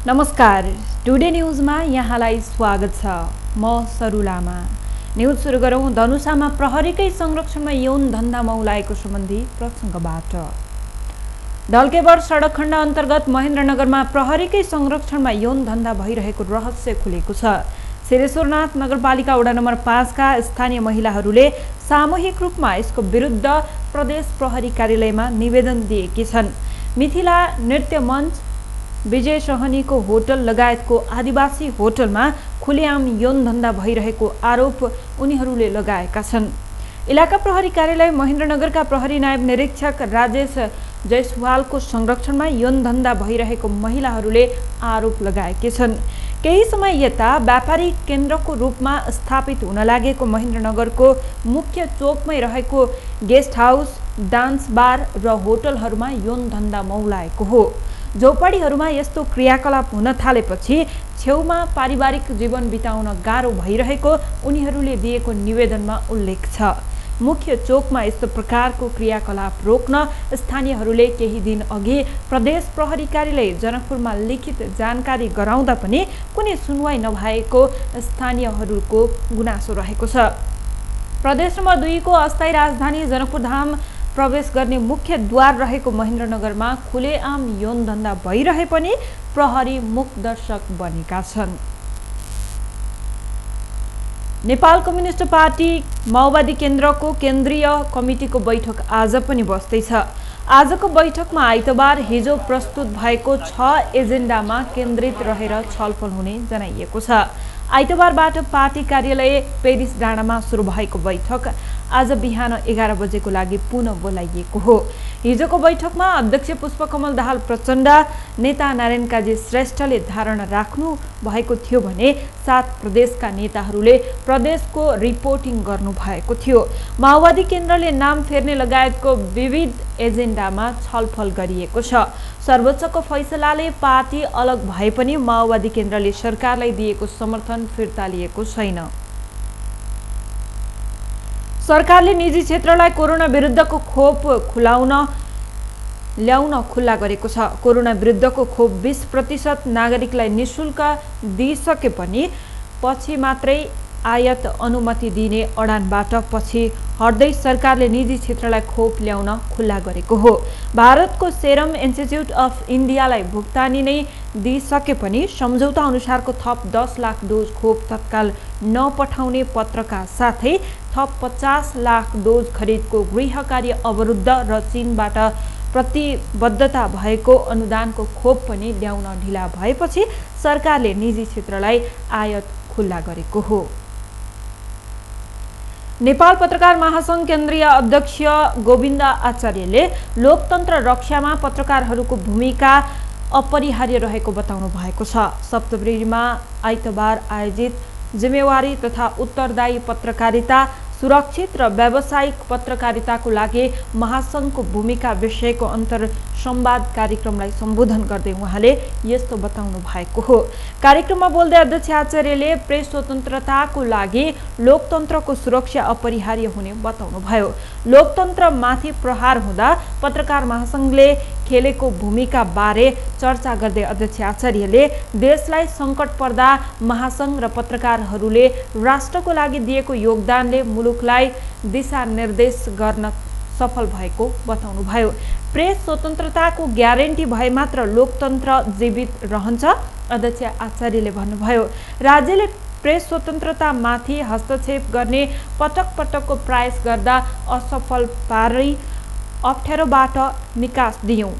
नमस्कार, टुडे न्यूजमा यहाँलाई स्वागत छ। म सरु लामा। न्यूज सुरु गरौँ धनुषामा प्रहरीकै संरक्षणमा यौन धन्दा मौलाएको सम्बन्धी प्रसङ्गबाट। डल्केबर सडक खण्ड अन्तर्गत महेन्द्रनगरमा प्रहरीकै संरक्षणमा यौन धन्दा भइरहेको रहस्य खुलेको छ। सिरेश्वरनाथ नगरपालिका वडा नम्बर 5 का स्थानीय महिलाहरूले सामूहिक रूपमा यसको विरुद्ध प्रदेश प्रहरी कार्यालयमा निवेदन दिएकी छन्। मिथिला नृत्य मञ्च, विजय सहनीको होटल लगायतको आदिवासी होटलमा खुलेआम यौन धन्दा भइरहेको आरोप उनीहरूले लगाएका छन्। इलाका प्रहरी कार्यालय महेन्द्रनगरका प्रहरी नायब निरीक्षक राजेश जयसवालको संरक्षणमा यौन धन्दा भइरहेको महिलाहरूले आरोप लगाएकी छन्। केही समय यता व्यापारिक केन्द्रको रूपमा स्थापित हुन लागेको महेन्द्रनगरको मुख्य चोकमै रहेको गेस्ट हाउस, डान्स बार र होटलहरूमा यौन धन्दा मौलाएको हो। झोपडीहरूमा यस्तो क्रियाकलाप हुन थालेपछि छेउमा पारिवारिक जीवन बिताउन गाह्रो भइरहेको उनीहरूले दिएको निवेदनमा उल्लेख छ। मुख्य चोकमा यस्तो प्रकारको क्रियाकलाप रोक्न स्थानीयहरूले केही दिन अघि प्रदेश प्रहरी कार्यालय जनकपुरमा लिखित जानकारी गराउँदा पनि कुनै सुनवाई नभएको स्थानीयहरूको गुनासो रहेको छ। प्रदेश नम्बर 2 को अस्थायी राजधानी जनकपुर धाम प्रवेश गर्ने मुख्य द्वार रहेको महेन्द्रनगरमा खुलेआम यौन धन्दा भइरहे पनि प्रहरी मूकदर्शक बनेका छन्। नेपाल कम्युनिस्ट पार्टी माओवादी केन्द्रको केन्द्रीय कमिटीको बैठक आज पनि बस्दैछ। आजको बैठकमा आइतबार हिजो प्रस्तुत भएको 6 एजेन्डामा केन्द्रित रहेर छलफल हुने जनाइएको छ। आइतबारबाट पार्टी कार्यालय पेरिस डाँडामा सुरु भएको बैठक आज बिहान 11 बजेको लागि पुनः बोलाइएको हो। हिजोको बैठकमा अध्यक्ष पुष्पकमल दाहाल प्रचण्ड, नेता नारायण काजी श्रेष्ठले धारणा राख्नु भएको थियो भने 7 प्रदेशका नेताहरूले प्रदेशको रिपोर्टिङ गर्नु भएको थियो। माओवादी केन्द्रले नाम फेर्ने लगायतको विविध एजेन्डामा छलफल गरिएको छ। सर्वोच्चको फैसलाले पार्टी अलग भए पनि माओवादी केन्द्रले सरकारलाई दिएको समर्थन फिर्ता लिएको छैन। सरकारले निजी क्षेत्रलाई कोरोना विरुद्धको खोप ल्याउन खुल्ला गरेको छ। कोरोना विरुद्धको खोप 20% नागरिकलाई निशुल्क दिइसके पनि पछि मात्रै आयात अनुमति दिने अडानबाट पछि हट्दै सरकारले निजी क्षेत्रलाई खोप ल्याउन खुल्ला गरेको हो। भारतको सेरम इन्स्टिच्युट अफ इन्डियालाई भुक्तानी नै दिइसके पनि सम्झौता अनुसारको थप 10 लाख डोज खोप तत्काल नपठाउने पत्रका साथै थप 50 लाख डोज खरिदको गृह कार्य अवरुद्ध र चीनबाट प्रतिबद्धता भएको अनुदानको खोप पनि ल्याउन ढिला भएपछि सरकारले निजी क्षेत्रलाई आयात खुल्ला गरेको हो। नेपाल पत्रकार महासंघ केन्द्रीय अध्यक्ष गोविन्द आचार्यले लोकतन्त्र रक्षामा पत्रकारहरूको भूमिका अपरिहार्य रहेको बताउनु भएको छ। सप्तरीमा आइतबार आयोजित जिम्मेवारी तथा उत्तरदायी पत्रकारिता, सुरक्षित र व्यावसायिक पत्रकारिताको लागि महासंघको भूमिका विषयको अन्तर संवाद कार्यक्रमलाई सम्बोधन गर्दै उहाँले यस्तो बताउनु भएको हो। कार्यक्रममा बोल्दै अध्यक्ष आचार्यले प्रेस स्वतन्त्रताको लागि लोकतन्त्रको सुरक्षा अपरिहार्य हुने बताउनुभयो। लोकतन्त्रमाथि प्रहार हुँदा पत्रकार महासंघले खेलेको भूमिका बारे चर्चा गर्दै अध्यक्ष आचार्यले देशलाई सङ्कट पर्दा महासंघ र पत्रकारहरूले राष्ट्रको लागि दिएको योगदानले मुलुकलाई दिशानिर्देश गर्न सफल भएको बताउनुभयो। प्रेस स्वतन्त्रताको ग्यारेन्टी भए मात्र लोकतन्त्र जीवित रहन्छ, अध्यक्ष आचार्यले भन्नुभयो। राज्यले प्रेस स्वतन्त्रतामाथि हस्तक्षेप गर्ने पटक पटकको प्रयास गर्दा असफल पारी अप्ठ्यारोबाट निकास दियौं।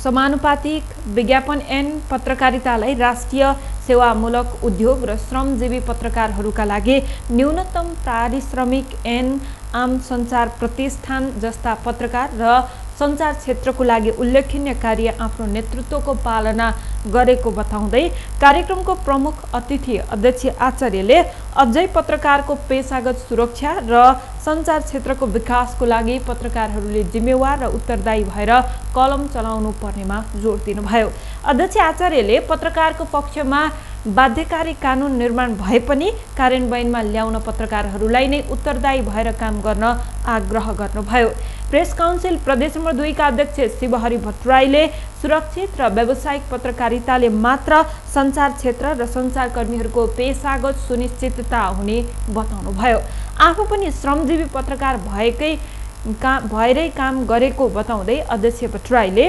समानुपातिक विज्ञापन ऐन पत्रकारितालाई राष्ट्रिय सेवामूलक उद्योग र श्रमजीवी पत्रकारहरूका लागि न्यूनतम पारिश्रमिक ऐन, आम सञ्चार प्रतिष्ठान जस्ता पत्रकार र सञ्चार क्षेत्रको लागि उल्लेखनीय कार्य आफ्नो नेतृत्वको पालना गरेको बताउँदै कार्यक्रमको प्रमुख अतिथि अध्यक्ष आचार्यले अझै पत्रकारको पेशागत सुरक्षा र सञ्चार क्षेत्रको विकासको लागि पत्रकारहरूले जिम्मेवार र उत्तरदायी भएर कलम चलाउनु पर्नेमा जोड दिनुभयो। अध्यक्ष आचार्यले पत्रकारको पक्षमा बाध्यकारी कानुन निर्माण भए पनि कार्यान्वयनमा ल्याउन पत्रकारहरूलाई नै उत्तरदायी भएर काम गर्न आग्रह गर्नुभयो। प्रेस काउन्सिल प्रदेश नम्बर 2 का अध्यक्ष शिवहरि भट्टराईले सुरक्षित र व्यावसायिक पत्रकारिताले मात्र सञ्चार क्षेत्र र सञ्चारकर्मीहरूको पेशागत सुनिश्चितता हुने बताउनुभयो। आफू पनि श्रमजीवी पत्रकार भएरै काम गरेको बताउँदै अध्यक्ष भट्टराईले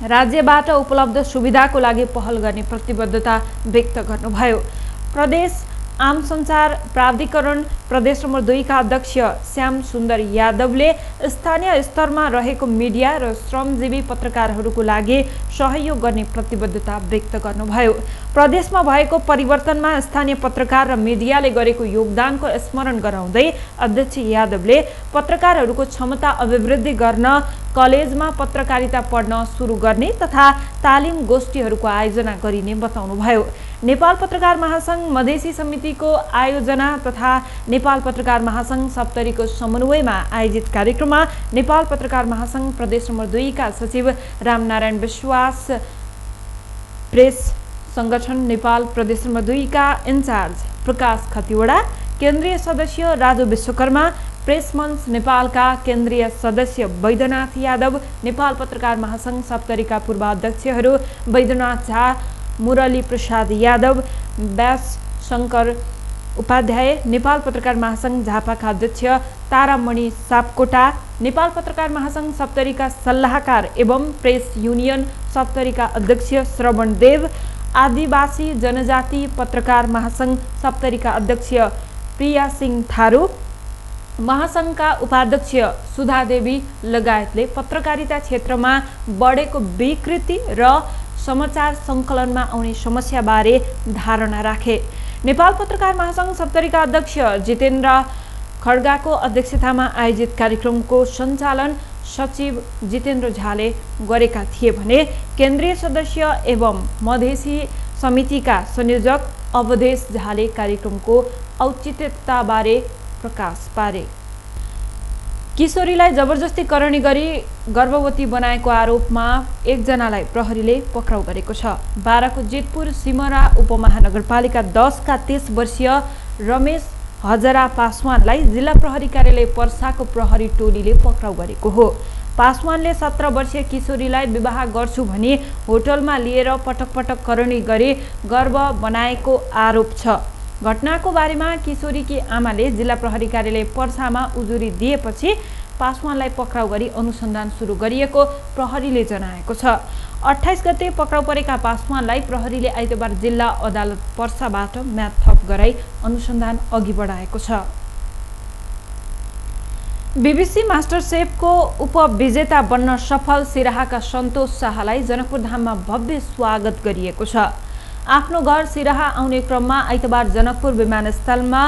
राज्यबाट उपलब्ध सुविधाको लागि पहल गर्ने प्रतिबद्धता व्यक्त गर्नुभयो। प्रदेश आम सञ्चार प्राधिकरण प्रदेश नम्बर 2 का अध्यक्ष श्याम सुन्दर यादवले स्थानीय स्तरमा रहेको मिडिया र श्रमजीवी पत्रकारहरूको लागि सहयोग गर्ने प्रतिबद्धता व्यक्त गर्नुभयो। प्रदेशमा भएको परिवर्तनमा स्थानीय पत्रकार र मिडियाले गरेको योगदानको स्मरण गराउँदै अध्यक्ष यादवले पत्रकारहरूको क्षमता अभिवृद्धि गर्न कलेजमा पत्रकारिता पढ्न सुरु गर्ने तथा तालिम गोष्ठीहरूको आयोजना गरिने बताउनुभयो। नेपाल पत्रकार महासंघ मधेसी समितिको आयोजना तथा नेपाल पत्रकार महासंघ सप्तरीको समन्वयमा आयोजित कार्यक्रममा नेपाल पत्रकार महासंघ प्रदेश नम्बर 2 का सचिव रामनारायण विश्वास, प्रेस संगठन नेपाल प्रदेश नम्बर 2 का इन्चार्ज प्रकाश खतिवडा, केन्द्रीय सदस्य राजु विश्वकर्मा, प्रेस मञ्च नेपालका केन्द्रीय सदस्य वैद्यनाथ यादव, नेपाल पत्रकार महासंघ सप्तरीका पूर्व अध्यक्षहरू वैद्यनाथ झा, मुरली प्रसाद यादव, व्यास शंकर उपाध्याय, नेपाल पत्रकार महासंघ झापाका अध्यक्ष तारामणि सापकोटा, नेपाल पत्रकार महासंघ सप्तरीका सल्लाहकार एवं प्रेस युनियन सप्तरीका अध्यक्ष श्रवण देव, आदिवासी जनजाति पत्रकार महासंघ सप्तरीका अध्यक्ष प्रिया सिंह थारू, महासंघका उपाध्यक्ष सुधादेवी लगायतले पत्रकारिता क्षेत्रमा बढेको विकृति र समाचार सङ्कलनमा आउने समस्याबारे धारणा राखे। नेपाल पत्रकार महासंघ सप्तरीका अध्यक्ष जितेन्द्र खड्गाको अध्यक्षतामा आयोजित कार्यक्रमको सञ्चालन सचिव जितेन्द्र झाले गरेका थिए भने केन्द्रीय सदस्य एवं मधेसी समितिका संयोजक अवधेश झाले कार्यक्रमको औचित्यताबारे प्रकाश पारे। किशोरीलाई जबरजस्ती करणी गरी गर्भवती बनाएको आरोपमा एकजनालाई प्रहरीले पक्राउ गरेको छ। बाराको जेतपुर सिमरा उपमहानगरपालिका 10 का 30 वर्षीय रमेश हजरा पासवानलाई जिल्ला प्रहरी कार्यालय पर्साको प्रहरी टोलीले पक्राउ गरेको हो। पासवानले 17 वर्षीय किशोरीलाई विवाह गर्छु भनी होटलमा लिएर पटक पटक करणी गरी गर्भ बनाएको आरोप छ। घटनाको बारेमा किशोरीकी आमाले जिल्ला प्रहरी कार्यालय पर्सामा उजुरी दिएपछि पासवानलाई पक्राउ गरी अनुसन्धान सुरु गरिएको प्रहरीले जनाएको छ। 28 गते पक्राउ परेका पासवानलाई प्रहरीले आइतबार जिल्ला अदालत पर्साबाट म्याद थप गराई अनुसन्धान अघि बढाएको छ। बीबीसी मास्टर शेफको उपविजेता बन्न सफल सिराहाका सन्तोष शाहलाई जनकपुरधाममा भव्य स्वागत गरिएको छ। आफ्नो घर सिराहा आउने क्रममा आइतबार जनकपुर विमानस्थलमा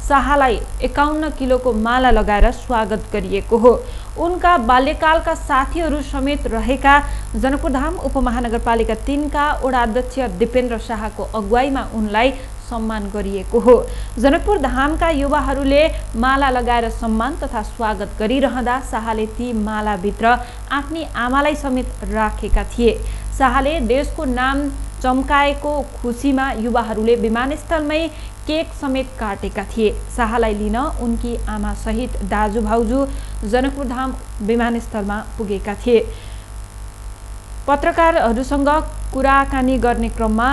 शाहलाई 51 किलोको माला लगाएर स्वागत गरिएको हो। उनका बाल्यकालका साथीहरू समेत रहेका जनकपुरधाम उपमहानगरपालिका 3 का वडा अध्यक्ष दिपेन्द्र शाहको अगुवाईमा उनलाई सम्मान गरिएको हो। जनकपुर धामका युवाहरूले माला लगाएर सम्मान तथा स्वागत गरिरहँदा शाहले ती मालाभित्र आफ्नी आमालाई समेत राखेका थिए। शाहले देशको नाम चम्काएको खुसीमा युवाहरूले विमानस्थलमै केक समेत काटेका थिए। शाहलाई लिन उनकी आमा सहित दाजु भाउजू जनकपुरधाम विमानस्थलमा पुगेका थिए। पत्रकारहरूसँग कुराकानी गर्ने क्रममा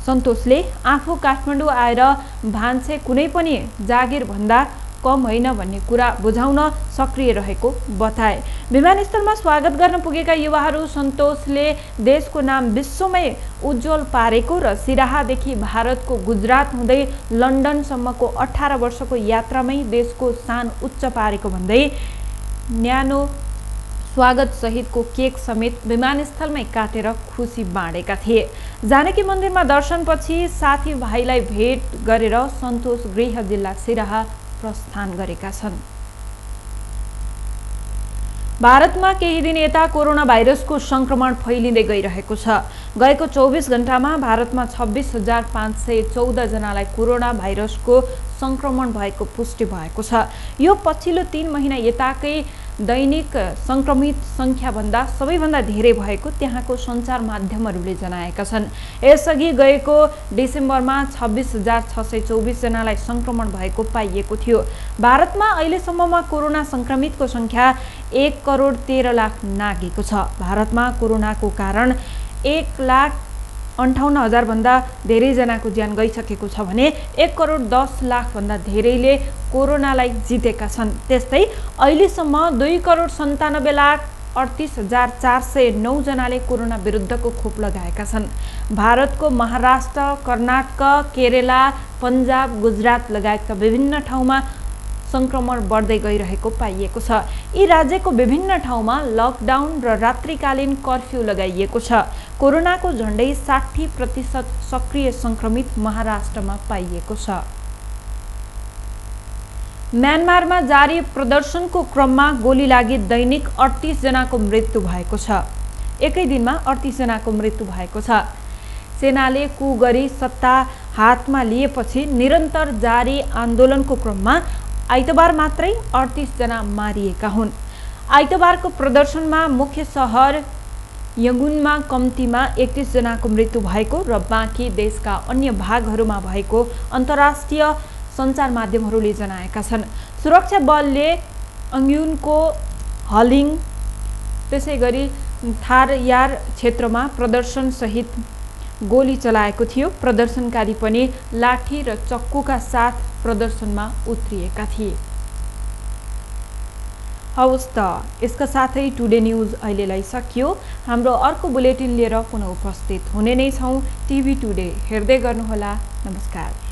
सन्तोषले आफू काठमाडौँ आएर भान्से कुनै पनि जागिर भन्दा कम होइन भन्ने कुरा बुझाउन सक्रिय रहेको बताए। विमानस्थलमा स्वागत गर्न पुगेका युवाहरू सन्तोषले देशको नाम विश्वमै उज्जवल पारेको र सिराहादेखि भारतको गुजरात हुँदै लन्डनसम्मको 18 वर्षको यात्रामै देशको शान उच्च पारेको भन्दै न्यानो स्वागत सहितको केक समेत विमानस्थलमै काटेर खुसी बाँडेका थिए। जानकी मन्दिरमा दर्शनपछि साथीभाइलाई भेट गरेर सन्तोष गृह जिल्ला सिराहा प्रस्थान गरेका छन्। भारतमा केही दिन यता कोरोना भाइरसको संक्रमण फैलिँदै गइरहेको छ। गएको 24 घण्टामा भारतमा 26,514 जनालाई कोरोना भाइरसको संक्रमण भएको पुष्टि भएको छ। यो पछिल्लो 3 महिना यताकै दैनिक संक्रमित संख्याभन्दा सबैभन्दा धेरै भएको त्यहाँको सञ्चार माध्यमहरूले जनाएका छन्। यसअघि गएको डिसेम्बरमा 26,624 जनालाई संक्रमण भएको पाइएको थियो। भारतमा अहिलेसम्ममा कोरोना संक्रमितको संख्या 1,13,00,000 नागेको छ। भारतमा कोरोनाको कारण 1,58,000 भन्दा धेरै जनाको ज्यान गइसकेको छ भने 1,10,00,000 भन्दा धेरैले कोरोनालाई जितेका छन्। त्यस्तै अहिलेसम्म 2,97,38,409 जनाले कोरोना विरुद्धको खोप लगाएका छन्। भारतको महाराष्ट्र, कर्नाटक, केरला, पन्जाब, गुजरात लगायतका विभिन्न ठाउँमा संक्रमण बढ्दै गइरहेको पाइएको छ। यी राज्यको विभिन्न ठाउँमा लकडाउन र रात्रिकालीन कर्फ्यू लगाइएको छ। कोरोनाको झण्डै 60% सक्रिय संक्रमित महाराष्ट्रमा पाइएको छ। म्यानमारमा जारी प्रदर्शनको क्रममा गोली लागि दैनिक 38 जनाको मृत्यु भएको छ। एकै दिनमा 38 जनाको मृत्यु भएको छ। सेनाले कु गरी सत्ता हातमा लिएपछि निरन्तर जारी आन्दोलनको क्रममा आइतबार मात्रै 38 जना मारिएका हुन्। आइतबारको प्रदर्शनमा मुख्य सहर यंगुनमा कम्तीमा 31 जनाको मृत्यु भएको र बाँकी देशका अन्य भागहरूमा भएको अन्तर्राष्ट्रिय सञ्चार माध्यमहरूले जनाएका छन्। सुरक्षा बलले यंगुनको हलिङ त्यसैगरी थारयार क्षेत्रमा प्रदर्शनसहित गोली चलाएको थियो। प्रदर्शनकारी पनि लाठी र चक्कुका साथ प्रदर्शनमा उत्रिएका थिए। हवस् त, यसका साथै टुडे न्यूज अहिलेलाई सकियो। हाम्रो अर्को बुलेटिन लिएर पुनः उपस्थित हुने नै छौँ। टिभी टुडे हेर्दै गर्नुहोला। नमस्कार।